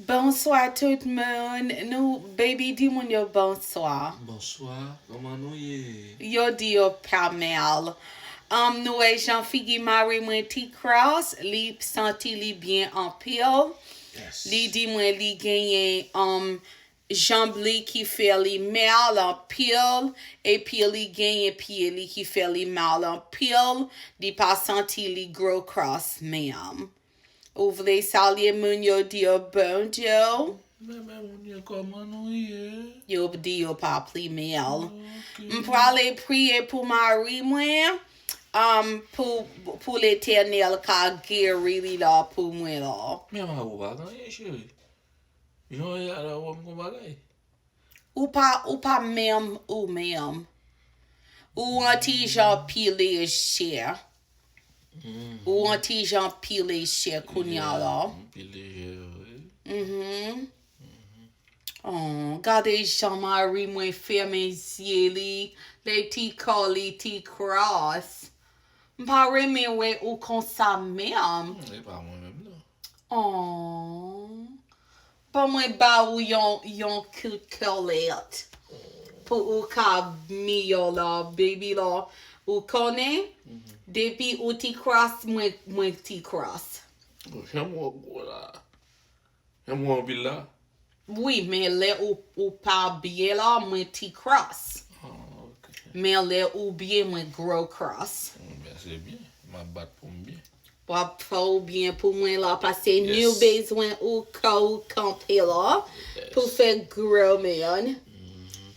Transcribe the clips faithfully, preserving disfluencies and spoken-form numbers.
Bonswa tout moun. Nou, baby, di moun yo bonswa. Bonswa, kòman nou ye? Yo di yo pa mal. Um, nou wè jan figi mari mwen T-Cross, li santi li byen anpil. Yes. Li di mwen li genyen um, janb li ki fè li mal anpil, epi li genyen pye li ki fè li mal anpil, li pa santi li gwo kras menm. Ou vle salye moun yo di yo bondye. Men men moun yo kòman nou ye? Yo di yo pa pli mal. Ok. M prale priye pou mari mwen, um, pou, pou Letènèl ka geri li la pou mwen la. Men mari w pa gen anyen cheri. Jan w ye a la w wè m gon bagay. Ou pa, ou pa menm ou menm. Ou an ti jan pi lejè. Ou an ti jan pi lejè kounye a la. Pi lejè wi. Mhm. Oh, gade jan mari mwen fèmen zye li, lè ti kò li T-Cross. M pa renmen wè ou konsa menm. E pa mwen menm non. Oh. Ban mwen ba ou yon, yon kout kolèt pou ou ka miyò la, baby la. Ou konnen, depi ou T-Cross, mwen, mwen T-Cross. Bon, jan m wè w gwo la. Jan m wè w anpil la. Wi, men lè ou, ou pa byen la, mwen T-Cross. Ah, ok. Men lè ou byen, mwen gwo kras. Men se byen. M ap bat pou m byen. W ap fè w byen pou mwen la, paske Yes. nou bezwen ou kò ou kanpe la pou fè gwo man.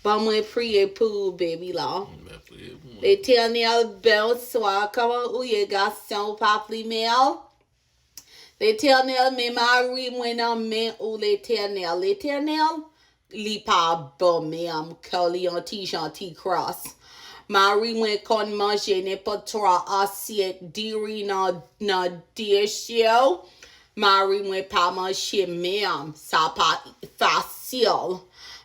Ban mwen priye pou ou, baby la. Men priye pou mwen. Letènèl, bonswa. Kòman ou ye, gason? Ou pa pli mal? Letènèl, men mari mwen nan men ou, Letènèl. Letènèl, li pa bon menm, kè li an ti jan T-Cross. Mari mwen konn manje nenpòt twa asyèt diri nan, nan dish yo. Mari mwen pa manje menm, sa pa fasil.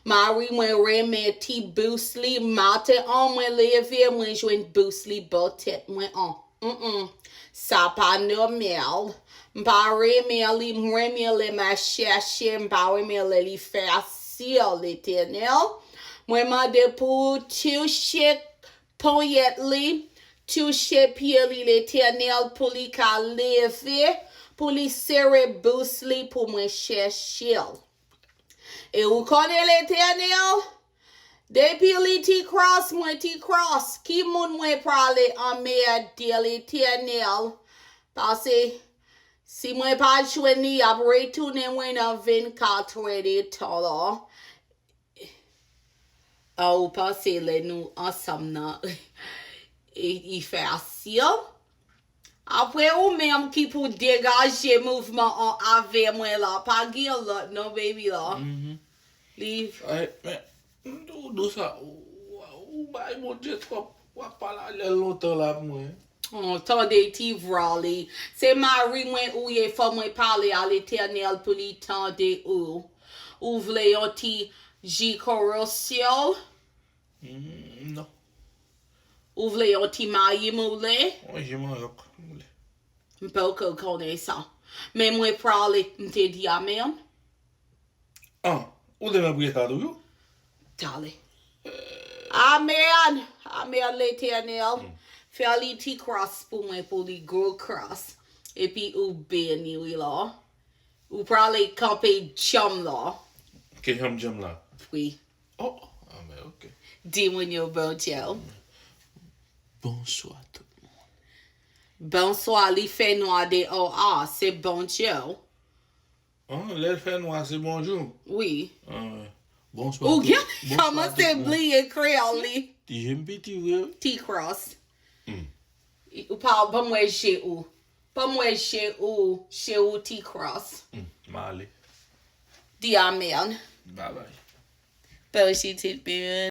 Mari mwen renmen ti bous li, maten an mwen leve, mwen jwenn bous li bò tèt mwen an. Mm-mm. Sa pa nòmal. M pa renmen li, m renmen lè m a chèche, m pa renmen lè li fasil, Letènèl. Mwen mande pou ou touche ponyèt li, touche pye li, Letènèl, pou li ka leve, pou li sere bous li, pou mwen chèche l. E ou konnen, Letènèl, depi li T-Cross, mwen T-Cross, ki moun mwen prale anmède, Letènèl? Paske si mwen pa jwenn li, y ap retounen mwen nan vennkat è de tan la. A, ou panse lè nou ansanm nan, e, e fasil? Apre ou menm ki pou degaje mouvman an avè mwen la, pa gen lòt non, baby la. Mhm. Li Ay, men, m di w dou sa, ou, ou bay Bondye twòp, w ap pale alè lontan la pou mwen. Oh, tande ti vwa li. Se mari mwen ou ye, fò mwen pale a Letènèl pou li tande ou. Ou vle yon ti ji korosyon? Mm, non. Ou vle yon ti mayi moule? Yon ji manyòk, m vle. M poko konnen sa. Men mwen prale, m te di amèn. Ah, ou te nan priye sa toujou? Tale. Amèn! Amèn, Letènèl. Fè li ti kras pou mwen, pou li gwo kras. Epi ou beni, wi, la. Ou prale kanpe djanm la. Ke janm djanm la? Wi. Oh, ah, men ok. Di moun yo bondye. Bonswa tout moun. Bonswa, li fè nwa deyò a, se bondye. Ah, lè l fè nwa, se bonjou. Wi. Ah, wi. Bonswa. Ou tout- gen bonswa kòmanse tout moun. Bliye kreyòl li. Ti je m piti vre, wi. Ti kras. Mm. Ou pa ban mwen je ou. Ban mwen je ou, je ou ti kras. Mm, m ale. Di amèn. Bye bye. Bonswa tout moun.